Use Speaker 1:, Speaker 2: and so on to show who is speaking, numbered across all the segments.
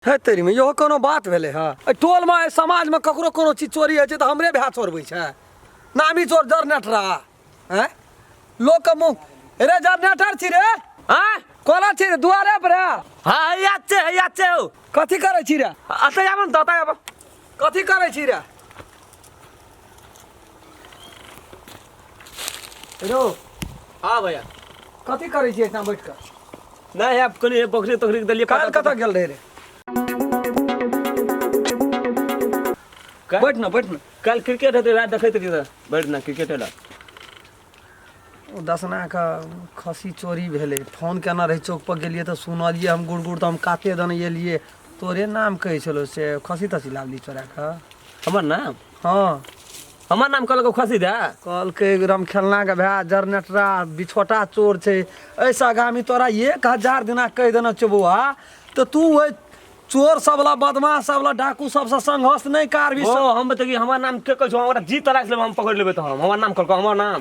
Speaker 1: हे तेरी में इहो कोनो बात भेलै हँ? एहि टोलमे, एहि समाजमे ककरो कोनो चीज चोरी होइ छै तऽ हमरे भाय चोरबै छै। नामी चोर जरनेटरा। आँय, लोकके मुँह रे जरनेटर छी रे।
Speaker 2: आँय?
Speaker 1: कोना छी रे? दुआरे पर रे?
Speaker 2: हाँ, हैया छै, हैया छै हौ।
Speaker 1: कथी करै छी रे?
Speaker 2: अतऽ आबऽ ने, तऽ आबऽ।
Speaker 1: कथी करै छी रे? रो।
Speaker 2: हाँ भैया।
Speaker 1: कथी करै छी एहिठाम बैठ कऽ?
Speaker 2: नहीं, आब कनि बकरी तकरी के देलियै।
Speaker 1: काल्हि कतऽ गेल रहे रे? बैठ न, बैठ न।
Speaker 2: काल्हि क्रिकेट हेतै, राति देखैत रहियै तऽ बैठ न क्रिकेट हेला।
Speaker 1: ओ दसनाके खस्सी चोरी भेलै, फोन केने रहै। चौक पर गेलियै तऽ सुनलियै हम गुड़ गुड़, तऽ हम काते दने एलियै। तोरे नाम कहै छलौ से खस्सी तस्सी लाबली चोरा कऽ।
Speaker 2: हमर नाम?
Speaker 1: हँ।
Speaker 2: हमर नाम कहलक खस्सी दए?
Speaker 1: कहलकै रामखेलनाके भाय जरनेटरा बिछोटा चोर छै। एहिसँ आगामी तोरा 1000 दिना कहि देने छियौ बौआ, तऽ तू ओहि चोर सब ला, बदमाश सब ला, डाकू सबसँ संघर्ष नहि कारबी।
Speaker 2: ओ हम बतैयै, हमर नाम के कहै छौ? हमरा जी तलाश लेबै, हम पकड़ि लेबै। तऽ हम हमर नाम कहलकै, हमर नाम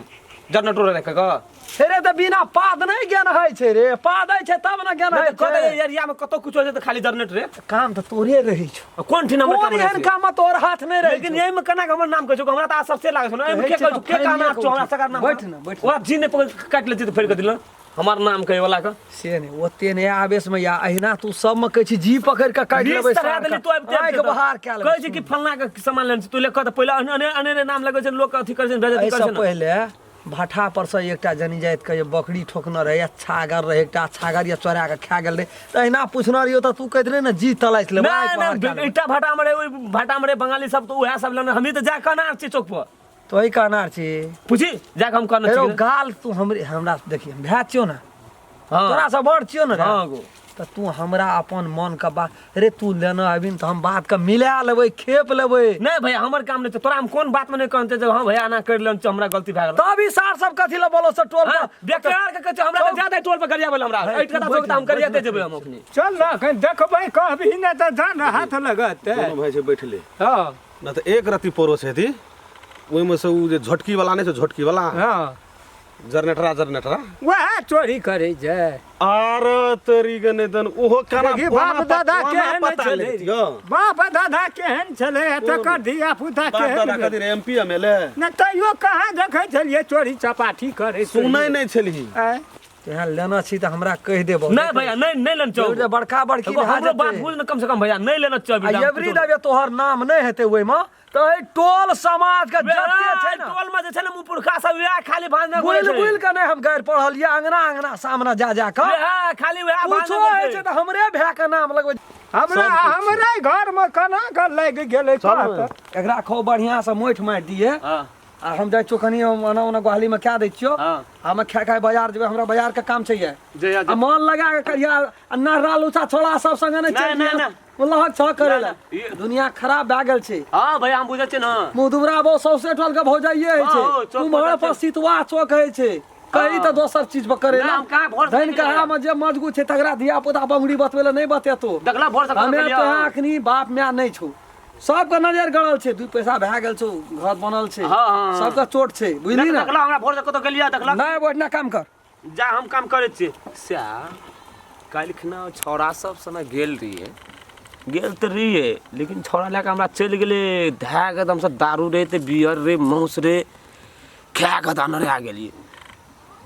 Speaker 2: जरनेटर रखै कऽ।
Speaker 1: हे रे, तऽ बिना पाद नहि ज्ञान होइ छै रे, पाद होइ छै तब ने ज्ञान होइ
Speaker 2: छै।
Speaker 1: छै।
Speaker 2: एरिया में कतौ कुछो छै तऽ खाली जरनेटर रे।
Speaker 1: काम तऽ तोरे रहै छौ।
Speaker 2: कोन ठीन हमर
Speaker 1: कोन
Speaker 2: काम रहै
Speaker 1: एहन
Speaker 2: छै?
Speaker 1: काम मे तोहर हाथ नहि रहै
Speaker 2: लेकिन
Speaker 1: छौ?
Speaker 2: एहिमे केना के हमर नाम कहै छौ? हमरा तऽ आश्चर्य लागै छौ ने। एहिमे
Speaker 1: कहै
Speaker 2: के
Speaker 1: छै
Speaker 2: कहै छौ?
Speaker 1: तऽ
Speaker 2: के कहना
Speaker 1: फाइनिए
Speaker 2: छौ हमरा
Speaker 1: कऽ
Speaker 2: सकर नाम?
Speaker 1: बैठ ने, बैठ ने।
Speaker 2: ओकरा जी नहि पकड़ काटि लै छी तऽ फेर कऽ दिल हमर नाम कहै वाला के।
Speaker 1: से नहि, ओते नहि आवेश मे या अहिना तू सब मे कहै छी जी पकड़ि कऽ काटि
Speaker 2: बीस
Speaker 1: लेबै।
Speaker 2: तरह
Speaker 1: सार
Speaker 2: देली
Speaker 1: के।
Speaker 2: तू आबिते
Speaker 1: आँखि
Speaker 2: आबिते
Speaker 1: बाहर कए लेबै।
Speaker 2: कहै छै कि फलना के सामान लेने छी तू ले कह तऽ पहिले अने अने नाम लगै छै, लोक अथी करै छै, बेइज्जती करै
Speaker 1: एहिसँ
Speaker 2: छै ने।
Speaker 1: पहिले भाठा पर से एकटा जनी जाइत के जे बकरी ठोकने रहै या छागर रहै, एकटा छागर या चोरा के खा गेल रहै, तऽ अहिना पुछने रहियो तऽ तू कहैत रहे ने जी तलाइस लेबै,
Speaker 2: नहि
Speaker 1: आँखि बाहर
Speaker 2: नहि
Speaker 1: कए लेबै।
Speaker 2: ईटा भाटा मे रहे, ओहि भाटा मे रहे बंगाली सब, तऽ उएह सब लेने। हमही तऽ जा कहना छी चौक पर।
Speaker 1: तोही कहनार छी?
Speaker 2: पूछी जा कऽ हम कहने
Speaker 1: फेरो
Speaker 2: छी।
Speaker 1: गाल तू हमरे हमरा देखी, हम भाय छियौ ने?
Speaker 2: हाँ।
Speaker 1: तोरा से बड़ छियौ ने रे?
Speaker 2: हाँ गो।
Speaker 1: तऽ तू हमरा अपन मन के बात रे तू लेना अबिन तऽ हम बात के मिला लेबै, खेप लेबै।
Speaker 2: नहि भैया, हमर काम नहि छै। तोरा हम कोन बात मे नहि कहते जे हाँ भैया, एना करि लेन, हमरा गलती भए गेल।
Speaker 1: तब ई सार सब कथी लए बोलो से टोल
Speaker 2: हाँ,
Speaker 1: पर?
Speaker 2: बेकार के कहै छै, हमरा तऽ ज्यादा टोल पर गरियाबै लए हमरा।
Speaker 1: हे,
Speaker 2: एहि
Speaker 1: तू
Speaker 2: कथा
Speaker 1: बैठ
Speaker 2: तऽ हम
Speaker 1: ने, बैठ
Speaker 2: गरियाते
Speaker 1: ने।
Speaker 2: जेबै हम अखनी।
Speaker 3: चल ने, कहीं देखबै कहबही ने तऽ जा ने हाथ लगत।
Speaker 4: दोनो भाइ छै बैठले।
Speaker 3: हँ।
Speaker 4: नहि तऽ एक रत्ती पड़ोस हेती, ओहिमे से ओ जे झटकी वाला नहि छै, झटकी वाला।
Speaker 3: हँ।
Speaker 4: जरनेटरा, जरनेटरा।
Speaker 3: वएह चोरी करै छै।
Speaker 4: आर तोरी के नहि तन ओहो केना
Speaker 3: देखी
Speaker 4: कोना
Speaker 3: बाप दादा
Speaker 4: कोना
Speaker 3: केहन
Speaker 4: पता
Speaker 3: छलै।
Speaker 4: लगतियौ?
Speaker 3: बाप दादा केहन छलै आ तकर धिया पुता
Speaker 4: बाप
Speaker 3: केहन
Speaker 4: दादा
Speaker 3: भेलै?
Speaker 4: कथी रे, एमपी एम एल ए?
Speaker 3: नहि तैयो कहाँ देखै छलियै चोरी चपाटी करै?
Speaker 4: सुनै नहि छलही।
Speaker 3: आँय?
Speaker 1: तेहन लेना छी तऽ हमरा कहि देबो।
Speaker 2: नहि भैया, नहि, नहि लेने
Speaker 1: एबरी
Speaker 2: चौ।
Speaker 1: बड़का बड़की
Speaker 2: एगो
Speaker 1: भए
Speaker 2: हमरो बात
Speaker 1: जेतै।
Speaker 2: बुझ ने कम से कम भैया, नहि लेना चौ।
Speaker 1: आ एबरी दबे तोहर नाम नहि हेतै ओहिमे तऽ एहि टोल समाज के जते छै ने
Speaker 2: टोल में जे छै ने मुपुरखा सब, वएह खाली भांज ने
Speaker 1: बुलि बुलि के नहि हम गारि पढ़लियै, अंगना अंगना सामने जा जा कऽ
Speaker 2: वएह खाली वएह भांज
Speaker 1: कुछो होइ छै तऽ हमरे भाय के नाम लगबै।
Speaker 3: हमरा हमरे घरमे केना कऽ लागि गेलै कह तऽ?
Speaker 1: एकरा खूब बढ़िआँ से मोठि मारि दिए।
Speaker 2: हाँ।
Speaker 1: आ हम जाइ छियौ कनि, हम ओना ओना गोहाली में कए दै छियौ।
Speaker 2: हाँ।
Speaker 1: हम खा खा बाजार जेबै, हमरा बाजार के काम छै ये।
Speaker 2: जइया।
Speaker 1: आ मन लगा के करिया आ नहरा लुचा छोड़ा सब संगे नहि
Speaker 2: नहि,
Speaker 1: चलि
Speaker 2: नहि,
Speaker 1: जिया।
Speaker 2: नहि।
Speaker 1: लहक छह करे
Speaker 2: नहि,
Speaker 1: ला।
Speaker 2: नहि,
Speaker 1: दुनिया खराब भए गेल छै।
Speaker 2: हाँ भैया, हम बुझै छियै ने।
Speaker 1: मुँह दुबरा बहु सौसे टोल के भौजाइये होइ
Speaker 2: हाँ,
Speaker 1: छै।
Speaker 2: हो, चौक
Speaker 1: कुम्हर
Speaker 2: पर
Speaker 1: पर सितुआ चौक होइ छै, कही तऽ दोसर चीज पर करे।
Speaker 2: नहि, हम कहाँ भोर से
Speaker 1: धन कहा में जे मजगूत छै तकरा धिया पुता बंगड़ी बतबै लए नहि बतेतो।
Speaker 2: देखला भोर से
Speaker 1: हमे
Speaker 2: कतऽ
Speaker 1: तो अखनी बाप माय नहि छौ, सबके नजर गड़ल छै, 2 पैसा भए गेल छौ, घर बनल छै।
Speaker 2: हाँ, हाँ, हाँ।
Speaker 1: सबके चोट छै, बुझली ने?
Speaker 2: देखला हमरा भोर से कतऽ गेलियै देखला?
Speaker 1: नहि, बढ़िया काम कर।
Speaker 2: जा, हम काम करै छियै। सएह काल्हि खिना छौड़ा सब सने गेल रहियै, गेल तऽ रहियै, लेकिन छौड़ा लए कऽ हमरा चलि गेलै धए कऽ एकदमसँ दारू रे तऽ बियर रे मांस रे खा कऽ दानर आ गेलियै।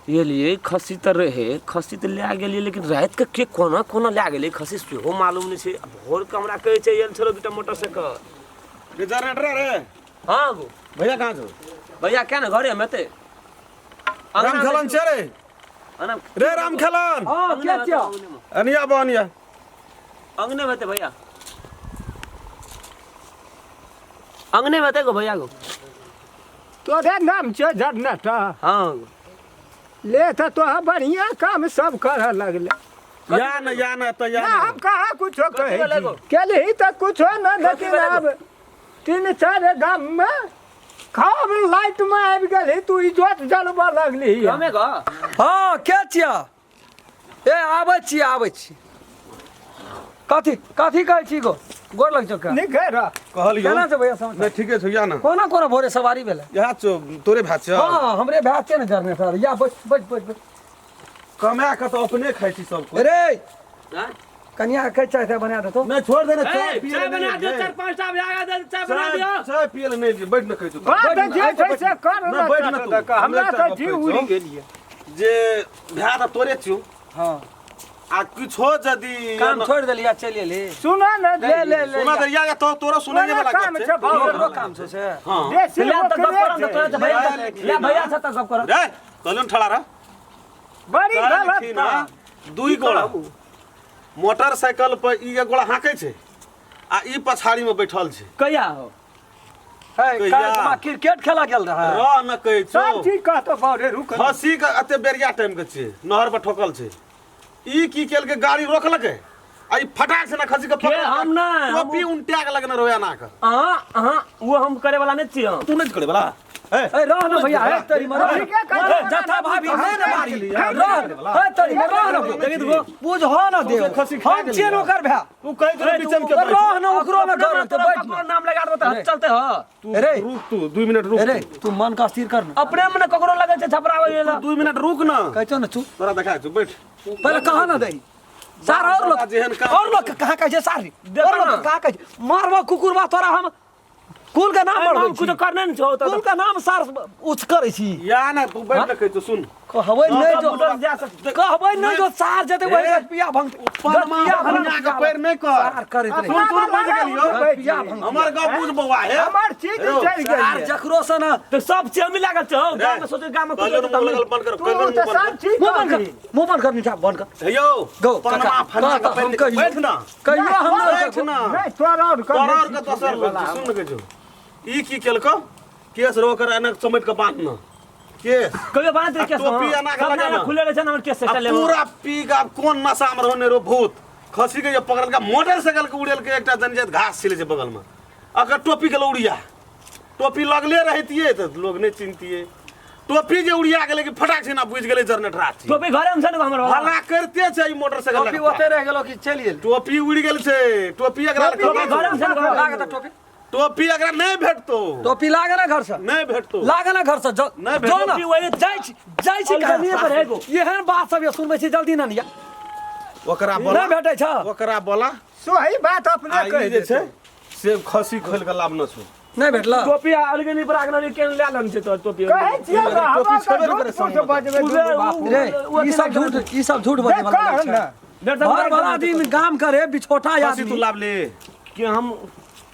Speaker 2: एलियै, खस्सी तऽ रहै, खस्सी तऽ लए गेलियै, लेकिन रातिके के कोना कोना लए गेलै खस्सी सेहो मालूम नहि छै। आ भोरके हमरा कहै छै आयल छलौ 2टा मोटरसाइकिल।
Speaker 4: रे जनरेटर रे।
Speaker 2: हाँ गो।
Speaker 4: भैया कहाँ छौ?
Speaker 2: भैया क्या ने घरे मे हेतै।
Speaker 4: राम खेलन छै रे। रे राम खेलन।
Speaker 1: हाँ, के छियौ?
Speaker 4: अनिया बा, अनिया।
Speaker 2: अंगने में हेतै भैया, अंगने में हेतै गो भैया गो।
Speaker 3: तोरे नाम छौ जरनेटर?
Speaker 2: हाँ।
Speaker 3: ले तऽ तोहर बढ़िआँ काम सब करऽ लगले।
Speaker 4: या न, या न तऽ या
Speaker 3: ना
Speaker 4: न।
Speaker 3: हम कहाँ कुछो कहै
Speaker 2: भेलै
Speaker 3: छी?
Speaker 2: गो?
Speaker 3: केलही तऽ कुछो न, लेकिन
Speaker 2: भेलै
Speaker 3: आब 3-4 गाममे खूब लाइट मे आबि गेलही तू, इजोत जलबऽ लगली।
Speaker 2: हमे गो।
Speaker 1: हाँ, के छियै? ए, आबै छी, आबै छी। कथी कथी कहै छी गो? गोर लग छौ।
Speaker 3: नीके रह।
Speaker 4: कहलियौ।
Speaker 1: केना छै भैया समाचार?
Speaker 4: नहि, ठीके छौ, या न।
Speaker 1: कोना कोना भोरे सवारी भेलै?
Speaker 4: इएह छौ, तोरे भाय छौ?
Speaker 1: हाँ, हमरे भाय छै ने जरनेटर। या बैठ बैठ बैठ बैठ।
Speaker 4: कमा कऽ तऽ अपने खाइ छी सब कोइ।
Speaker 1: रे।
Speaker 2: आँय?
Speaker 1: कनिया के चाय ताय बना देतो।
Speaker 4: नहीं छोड़ दे ना, चाय
Speaker 2: ए,
Speaker 4: पिए
Speaker 2: चाय
Speaker 4: ले
Speaker 2: बना
Speaker 4: नहीं
Speaker 2: दियो,
Speaker 4: लिए।
Speaker 2: चार पांच टा आगा दे, चाय बना
Speaker 4: चाय
Speaker 2: दियो।
Speaker 4: चाय पिए ले नहीं लिए, बैठ न कहै छौ।
Speaker 3: बात जे छै से कर
Speaker 4: ना,
Speaker 3: ना,
Speaker 4: बैठ ना तू।
Speaker 3: हमरा
Speaker 4: हम एकटा
Speaker 3: तऽ
Speaker 4: गप
Speaker 3: जी
Speaker 4: कहै
Speaker 3: उड़ि
Speaker 4: छौ।
Speaker 3: गेलियै।
Speaker 4: जे भए तऽ तोरे छियौ।
Speaker 1: हाँ।
Speaker 4: आ किछो यदि
Speaker 1: काम छोड़ देलिया चलि एली।
Speaker 3: सुन ने,
Speaker 1: ले ले ले।
Speaker 4: सुना दरिया के तो तोरा सुनै
Speaker 3: तोरे
Speaker 4: वाला
Speaker 3: काम
Speaker 4: गप
Speaker 3: छै
Speaker 4: छै।
Speaker 3: भाऊ।
Speaker 1: ओकरो काम छौ से।
Speaker 4: हां।
Speaker 3: बेसी
Speaker 2: ले तऽ गप
Speaker 3: ओकरे
Speaker 2: करम तऽ
Speaker 3: छै।
Speaker 2: तोरा तऽ भैया से- ले भैया से तऽ गप करम।
Speaker 4: रे कहलियौ ने ठड़ा रह।
Speaker 3: बड़ी गलत
Speaker 4: कहलखिन
Speaker 3: काम।
Speaker 4: हँ, दुई गोड़ा मोटरसाइकिल पर ई एक गोड़ा हाँकै छै आ ई पछाड़ी में बैठल छै।
Speaker 2: कहिया हो?
Speaker 1: है,
Speaker 4: कहिया?
Speaker 1: काल्हि खुमा क्रिकेट खेला गेल रहे।
Speaker 4: रह न कहै छौ।
Speaker 3: सब चीज कहतो बाप रे, रुक।
Speaker 4: खसी के एते बेरिया टाइम के छै, नहर पर ठोकल छै। ई की केलकै, गाड़ी रोकलकै आ ई फटाक से ना खसी के
Speaker 2: के
Speaker 4: पकड़लकै।
Speaker 2: हम नहि, हम-
Speaker 4: टोपी उनटा के लगने रहो एना के।
Speaker 2: अहाँ अहाँ वो हम करे वाला नहीं छियै हम।
Speaker 4: तू नहीं करे वाला। ए,
Speaker 1: ए रह न भैया, हे तोरी मर।
Speaker 3: ठीक है, कह दे।
Speaker 1: जथा भाभी नहीं न मारी। रह, हे तोरी मर, रह न।
Speaker 4: देखी तू
Speaker 1: बुझ हो न देव।
Speaker 4: खसी खा
Speaker 1: हम
Speaker 4: गेलियै।
Speaker 1: छियै ओकर भैया।
Speaker 4: तू कहै छौ बीच में के
Speaker 1: तो रह न ओकरो न
Speaker 2: अपने
Speaker 1: घर
Speaker 2: तोरा
Speaker 1: तो बैठ
Speaker 2: ककरो
Speaker 1: न।
Speaker 2: नाम लगा देबो तऽ चलते हो।
Speaker 4: तू
Speaker 1: रे।
Speaker 4: रुक, तू 2 मिनट रुक।
Speaker 1: रे तू मन का स्थिर कर न।
Speaker 2: अपने मने ककरो लगै छै छपराबै लए।
Speaker 4: 2 मिनट रुक न।
Speaker 1: कहै छौ न चुप।
Speaker 4: तोरा देखा छौ, बैठ।
Speaker 1: पहिले कहाँ न दही। सार और लोग
Speaker 4: जेहन काम
Speaker 1: और लोग कहाँ कहै छै सारी।
Speaker 2: देखो
Speaker 1: और लोग
Speaker 2: ना।
Speaker 1: कहाँ कहै छै? मारबो कुकुरबा तोरा हम कुल के नाम बढ़बै छी।
Speaker 2: कुछो करने ने छौ तऽ।
Speaker 1: कुल के नाम सार उच्च करै छी।
Speaker 4: या ना तू बैठ न कहै छौ, सुन।
Speaker 1: कहबै नहि जो
Speaker 2: उधर जा सक-
Speaker 1: कहबै नहि जो सार जेतै वही
Speaker 4: ए,
Speaker 1: गपिया भंग
Speaker 4: पनमा
Speaker 1: गपिया भंग
Speaker 4: भंगा के पैर नहि कर।
Speaker 1: सार करैत रही।
Speaker 4: सुन, सुन, बुझि गेलियौ।
Speaker 1: गपिया भंग
Speaker 4: हमर गप बुझ बौआ हे।
Speaker 3: हमर चीज
Speaker 4: रौ,
Speaker 3: चलि
Speaker 1: सार
Speaker 3: गेल।
Speaker 1: जकरो से न
Speaker 2: तऽ सब चेमी लागल छौ गाँव में, सोचे गाँव में
Speaker 4: कहलियौ
Speaker 2: कुछो
Speaker 4: ने मुँह लगल बंद कर,
Speaker 3: तू
Speaker 4: कहलियौ ने
Speaker 3: तऽ
Speaker 4: मुँह बंद
Speaker 3: सब चीज
Speaker 1: मुँह बंद कर,
Speaker 3: कहली।
Speaker 1: मुँह बंद कर, नीचा बंद कर।
Speaker 4: कर। हे यौ,
Speaker 1: गौ,
Speaker 4: पनमा
Speaker 1: काका,
Speaker 4: फन्ना के
Speaker 1: कह,
Speaker 4: पैर
Speaker 1: हम
Speaker 4: नहि-
Speaker 1: कहियौ।
Speaker 4: बैठ न।
Speaker 1: कहियो हम नहि
Speaker 4: बैठ न।
Speaker 3: नहि, तोरा आओर के
Speaker 4: तोरा आओर के दोसर लोग छै, सुन न कहै छौ। ई की केलकौ? केस रो कर एना चमटि के बान्ह न। केस
Speaker 2: कहियो बात रे केस
Speaker 4: टोपी एना के
Speaker 2: सब
Speaker 4: लगा
Speaker 2: ना
Speaker 4: ना।
Speaker 2: खुले रहे छै ना हमर केस से
Speaker 4: आ
Speaker 2: चले
Speaker 4: पूरा पी के आब कोन नशा में रहने रो भूत खसी के जे पकड़लका मोटरसाइकिल के उड़ेल के एकटा जनजात घास छिले छै बगल में, अकर टोपी गेल उड़िया। टोपी लगले रहितिए तऽ लोग नहि चिन्हतिए। टोपी जे उड़िया गेलै कि फटाक से ना बुझि गेलै जनरेटर छी।
Speaker 2: टोपी घरे में छै ने हमर वाला।
Speaker 4: हल्ला करिते छै ई मोटरसाइकिल
Speaker 1: टोपी
Speaker 4: लऽ कऽ।
Speaker 1: ओते रहि गेलो कि चलि गेल?
Speaker 4: टोपी उड़ि गेल छै। टोपी एकरा
Speaker 2: टोपी घरे में छै ने
Speaker 1: लागे तऽ टोपी।
Speaker 4: टोपी एकरा नहि भेटतो।
Speaker 1: टोपी लागे ना घर से।
Speaker 4: नहि भेटतो।
Speaker 1: लागे ना घर से। जो
Speaker 4: नहि भेटतो।
Speaker 1: जो ना।
Speaker 2: टोपी वही-
Speaker 1: जाइ छी, जाइ छी कहाँ?
Speaker 2: अलगनिये पर है एगो।
Speaker 1: एहन बात सब ये सुनबै छी जल्दी ना लिया।
Speaker 4: ओकरा बोला,
Speaker 1: नहि भेटै छ।
Speaker 4: ओकरा बोला।
Speaker 3: सही बात
Speaker 4: आ
Speaker 3: अपने
Speaker 4: ई
Speaker 3: कहि
Speaker 4: जे छै
Speaker 3: देतै।
Speaker 4: से खसी खोलि कऽ लाबने छौ।
Speaker 1: नहि भेटल?
Speaker 2: टोपी अलगनी पर आगना के ले लन छै तो टोपी।
Speaker 3: कहै छियै
Speaker 4: टोपी
Speaker 3: ने, हमरा
Speaker 4: छेबे
Speaker 3: तऽ
Speaker 4: नहि करे
Speaker 3: झूठ
Speaker 4: संग
Speaker 3: फूस
Speaker 4: मे।
Speaker 3: बजबै दुनू बाप।
Speaker 1: रे ई सब झूठ, ई सब झूठ बजै
Speaker 3: देख
Speaker 1: वाला
Speaker 3: कह
Speaker 1: लोग
Speaker 3: ने।
Speaker 1: छै। भर भरा दिन काम करे बिछोटा
Speaker 4: खसी
Speaker 1: आदमी।
Speaker 4: तू लाब ले।
Speaker 2: कि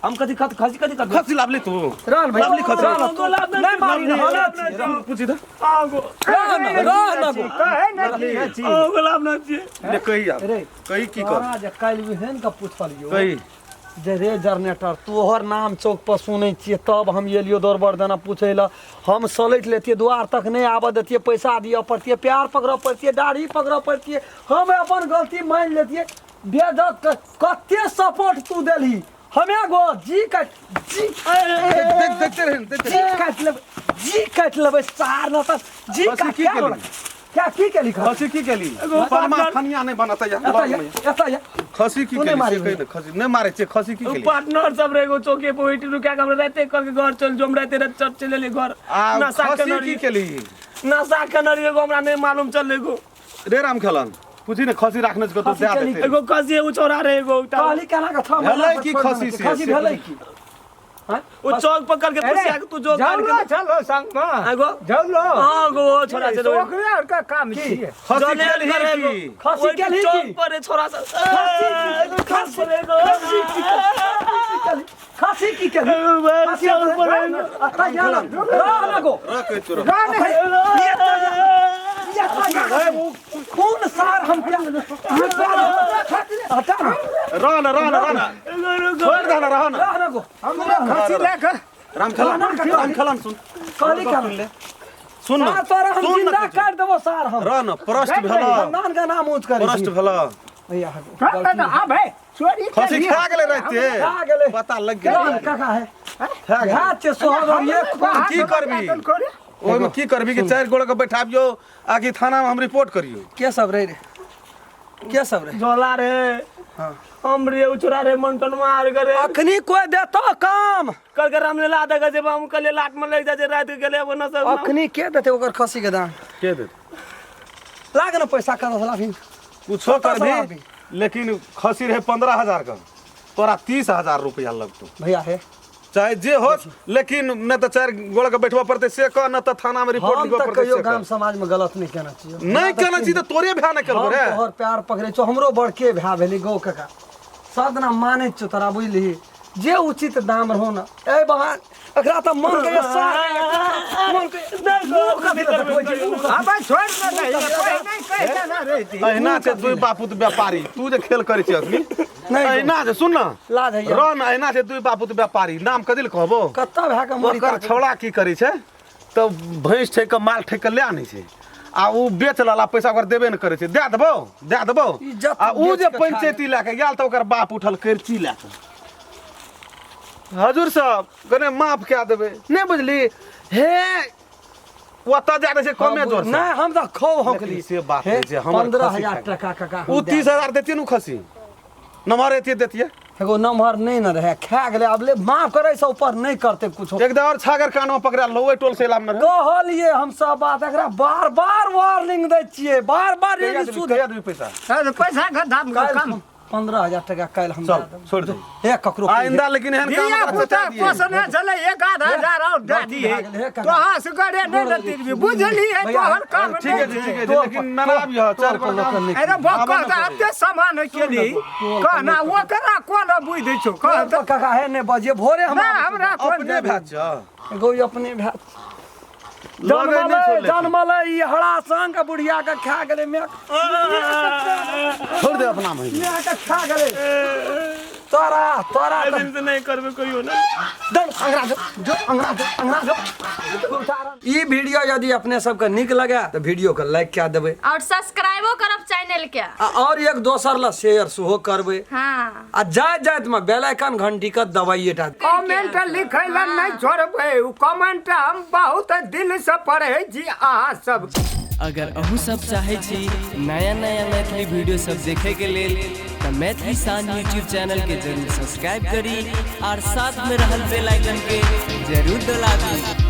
Speaker 2: हम कथी खत खसी कथी कर
Speaker 4: खसी लाब ले तू।
Speaker 1: रहन भैया,
Speaker 4: लाब ले खसी।
Speaker 1: रहन तू। नहि मारी, रहन छी, रहन।
Speaker 4: पूछी तऽ
Speaker 2: आगो
Speaker 1: रहन, रहन गो।
Speaker 3: कहै ने छी, छी।
Speaker 2: आगो लाभ ना छियै।
Speaker 4: ले कही आब।
Speaker 1: रे
Speaker 4: कही की कर।
Speaker 1: तोरा जे काल्हि विहन के पुछलियौ
Speaker 4: कही।
Speaker 1: जे रे जनरेटर तोहर नाम चौक पर सुनै छियै तब हम एलियो दौड़बड़ देना पूछै लए। हम सलटि लेतियै, दुआर तक नहि आबऽ देतियै, पैसा दिअ पड़तियै, प्यार पकड़ऽ पड़तियै, दाढ़ी पकड़ऽ पड़तियै, हम अपन गलती मानि लेतियै। बेजत कते सपोर्ट तू देलही हमे गो जी काटि जी
Speaker 4: देख देखते रहे देखते
Speaker 1: जी काटि लेबै, जी काटि लेबै सार न तऽ जी
Speaker 4: खसी
Speaker 1: काटि
Speaker 4: की
Speaker 1: क्या
Speaker 4: केली?
Speaker 1: बोला? क्या की केली खसी?
Speaker 4: खसी की केली? पनमा फनिया नहि बनत या
Speaker 1: एतऽ या, एतऽ या।
Speaker 4: खसी की
Speaker 1: तू नहि
Speaker 4: केली?
Speaker 1: मारी
Speaker 4: से कही ने, खसी नहि मारै छै, खसी की केली?
Speaker 2: पार्टनर सब रहे एगो चौके पर ओहिठी रुका के हमरा राते करके घर चल जो, हम राते रात चल चल एलियै घर।
Speaker 4: आ
Speaker 2: नशा
Speaker 4: खसी
Speaker 2: केने
Speaker 4: की
Speaker 2: रहियै।
Speaker 4: केली?
Speaker 2: नशा केने रहियै एगो, हमरा नहि मालूम चललै एगो।
Speaker 4: रे राम खेलन पूछी ने खसी राखने छै कतौ
Speaker 1: खसी
Speaker 4: दए
Speaker 1: केली?
Speaker 4: देतै।
Speaker 2: एगो खसी एगो छौड़ा रहे एगो एकटा।
Speaker 1: कहली केना के 6 महीना
Speaker 4: भेलै
Speaker 1: पर
Speaker 4: की
Speaker 1: छोड़ि
Speaker 4: खसी
Speaker 1: देने
Speaker 4: से?
Speaker 1: छै? खसी भेलै की? हाँ?
Speaker 2: ओ चौक पकड़ के
Speaker 3: अरे,
Speaker 2: पुछिया के तू जो
Speaker 3: जौलो चलो संग में।
Speaker 2: एगो
Speaker 3: जौलो।
Speaker 2: हां गो ओ छोड़ा छै
Speaker 3: ओकरे और का काम छियै।
Speaker 4: खसी
Speaker 2: जने
Speaker 4: केली
Speaker 2: करे एगो।
Speaker 4: की?
Speaker 1: खसी
Speaker 2: ओहि
Speaker 1: केलही
Speaker 2: चौक
Speaker 1: की?
Speaker 2: पर रे छोड़ा सब।
Speaker 1: खसी
Speaker 2: खसी पर एगो।
Speaker 1: खसी की केली? खसी की केली? खसी
Speaker 2: चौक पर एगो।
Speaker 1: एतऽ या ना, रह ना गो।
Speaker 4: रख तोरा।
Speaker 3: रह ने।
Speaker 1: खून सार हम क्या हटा ना,
Speaker 4: रह न, रह न, रह न, छोड़ दे न, रह न।
Speaker 1: रह ना गो।
Speaker 3: हमरा खसी लए कऽ
Speaker 4: राम खेलन, राम खेलन, सुन
Speaker 1: कहली केना?
Speaker 4: सुन न,
Speaker 1: सार तोरा हम
Speaker 4: सुन न
Speaker 1: जिंदा
Speaker 4: कहै छौ।
Speaker 1: काटि देबो सार हम।
Speaker 4: रह न, प्रश्न भेल,
Speaker 1: खानदान के नाम ऊँच करै छी।
Speaker 4: प्रश्न भेल।
Speaker 1: भैया,
Speaker 3: रह ने, आब है चोरी
Speaker 4: खसी
Speaker 3: केलियै।
Speaker 4: खा गेलै राते,
Speaker 1: खा गेलै।
Speaker 4: पता लग
Speaker 1: रह
Speaker 4: गेलै।
Speaker 1: न, काका है।
Speaker 4: खा गेलै।
Speaker 1: घात छै सोहर हम एक
Speaker 3: बाहर
Speaker 4: की करबी?
Speaker 3: करे?
Speaker 4: ओहिमे की करबी कि चारि गोड़े के बैठाबियौ आ कि थानामे हम रिपोर्ट करियौ?
Speaker 1: के सब रहे रे? के सब रहे?
Speaker 2: झोला रे हम रे उछरा रे मंटन मार करे।
Speaker 1: अखनी कोई देतो काम?
Speaker 2: कल के रामलीला देखे जेब हम, कल लाट में लग जाए रात के गेले वो नशा।
Speaker 1: अखनी के देते ओकर खसी के दाम?
Speaker 4: के देत?
Speaker 1: लाग न पैसा कर लाभी।
Speaker 4: कुछो
Speaker 1: कतऽ से
Speaker 4: करबी
Speaker 1: लाबी?
Speaker 4: लेकिन खसी रहे 15,000 के, तोरा 30,000 रुपया लगतो।
Speaker 1: भैया हे
Speaker 4: चाहे जे हो, लेकिन न तो 4 गोड़ के बैठबा पड़ते से कह, न तो थाना में रिपोर्ट
Speaker 1: हम
Speaker 4: लिखबा
Speaker 1: तऽ
Speaker 4: पड़ते
Speaker 1: कहियो
Speaker 4: से
Speaker 1: गाम
Speaker 4: कह।
Speaker 1: समाज में गलत नहीं केना छियै।
Speaker 4: नहीं केना छी तऽ तोरे भए ने केलको
Speaker 1: हम
Speaker 4: रे।
Speaker 1: तोहर प्यार पकड़ै छौ, हमरो बड़के भए भेली गौ काका, सब दिना मानै छियौ तोरा, बुझलिही? जे उचित दाम रहो ना ए बहान, एकरा तऽ मन के मन के मुँह कथी लए देखबै छी, मुँह कथी?
Speaker 3: अबे छोड़ ने दही, कोई नहीं कहि देना रहती।
Speaker 4: अहिना छै दुई बापूत व्यापारी, तू जे खेल करै छी अखनी।
Speaker 1: नहीं।
Speaker 4: अहिना छै, सुन ना।
Speaker 1: लाज होइए।
Speaker 4: रह ना, अहिना छै दुई बापूत व्यापारी, नाम कथी लए कहबो?
Speaker 1: कत्ता भए के मरी
Speaker 4: ओकर छौड़ा की करै छै तऽ भैंस ठेक के माल ठेक के लए आनै छै आ उ बेच लेला, पैसा ओकर देबे नहि करै छै। दए देबौ, दए देबौ।
Speaker 1: इज्जत
Speaker 4: आ उ
Speaker 1: बेच
Speaker 4: जे
Speaker 1: के खा
Speaker 4: पंचायती लए के गेल तऽ ओकर बाप उठल करची लए के, हजूर साहब कने माफ कए देबै, नहि बुझली हे, ओतऽ जा दै छै कमे जोर से।
Speaker 1: नहीं, हम तऽ खौ हौकली।
Speaker 4: लेकिन से बात नहि छै, हमर
Speaker 1: पंद्रह
Speaker 4: खसी
Speaker 1: हजार
Speaker 4: खा गेल।
Speaker 1: टका काका हम
Speaker 4: उ
Speaker 1: दए
Speaker 4: 30,000 देतियै ने, उ खसी नमहर एतियै देतियै।
Speaker 1: एगो नमहर नहीं न रहे, खा गेलै। अब ले माफ करे से ऊपर नहीं करते कुछो।
Speaker 4: एक और छागर कान में पकड़ा लो, ओहि टोल से एलाम न रहे।
Speaker 1: कहलिए हम सब बात, एकरा बार बार वार्निंग दै छियै, बार बार
Speaker 4: कहिया
Speaker 1: ई
Speaker 4: देबही,
Speaker 1: सुध
Speaker 4: कहिया देबही पैसा?
Speaker 3: अरे पैसा के दाम
Speaker 1: काल्हि
Speaker 3: कम।
Speaker 1: हम 15,000 टका काल्हि हम
Speaker 4: चल,
Speaker 1: दए देब।
Speaker 4: छोड़ दे।
Speaker 1: हे ककरो
Speaker 4: आइंदा लेकिन एहन काम
Speaker 3: धिया
Speaker 4: ओकरा
Speaker 3: पुता
Speaker 4: चचा दियै।
Speaker 3: पोसने छलै, 1,500 और दए दिए,
Speaker 1: भए गेलै, हे काका।
Speaker 3: तोहर से गरे नहीं लतीबी, बुझलिए?
Speaker 1: भैया,
Speaker 3: तोहर काम
Speaker 4: ठीक है,
Speaker 3: नहीं।
Speaker 4: ठीक है, लेकिन मनाबिह चारि
Speaker 1: तोर
Speaker 4: गोटा
Speaker 1: लोकन
Speaker 4: गाम।
Speaker 1: नहि।
Speaker 3: अरे
Speaker 4: आबऽ
Speaker 3: बक्का
Speaker 4: ने
Speaker 3: तऽ एते सामान केली, कहना ओकरा कोन बुझि छौ कह
Speaker 1: तोर पर काका हे नहि बजिए, भोरे हम
Speaker 3: ना हमरा कोन
Speaker 4: अपने भए छ
Speaker 1: एगो ई अपने भए
Speaker 4: लगै नहि
Speaker 1: जनमलै
Speaker 4: छौ लेकिन।
Speaker 1: जनमलै ई हरा संग के बुढ़िया के खा गेलै my.
Speaker 4: छोड़ दे अपना में।
Speaker 1: My के खा गेलै तोरा तोरा
Speaker 2: आइ दिन से नहीं करबे कहियो ना।
Speaker 1: दन अंगना जो, जो अंगना जो, अंगना जो। ई वीडियो यदि अपने सबके नीक लगे तऽ वीडियो के लाइक कए देबै
Speaker 5: और सब्सक्राइबो करब चैनल के।
Speaker 1: आ और एक दोसर ला शेयर सेहो करबै।
Speaker 5: हाँ।
Speaker 1: आ जाइत जाइत में बेल आइकन घंटी के दबाइए टा।
Speaker 3: कमेंट लिखै लए नहि छोड़बै, उ कमेंट हम बहुत दिल से पढ़ै छी अहाँ सब।
Speaker 6: अगर अहूँ सब चाहै छी नया नया मैथिली वीडियो सब देखे के लेल तऽ मैथिली शान यूट्यूब चैनल के जरूर सब्सक्राइब करी और साथ में रहल बेल आइकन के जरूर दबा दी।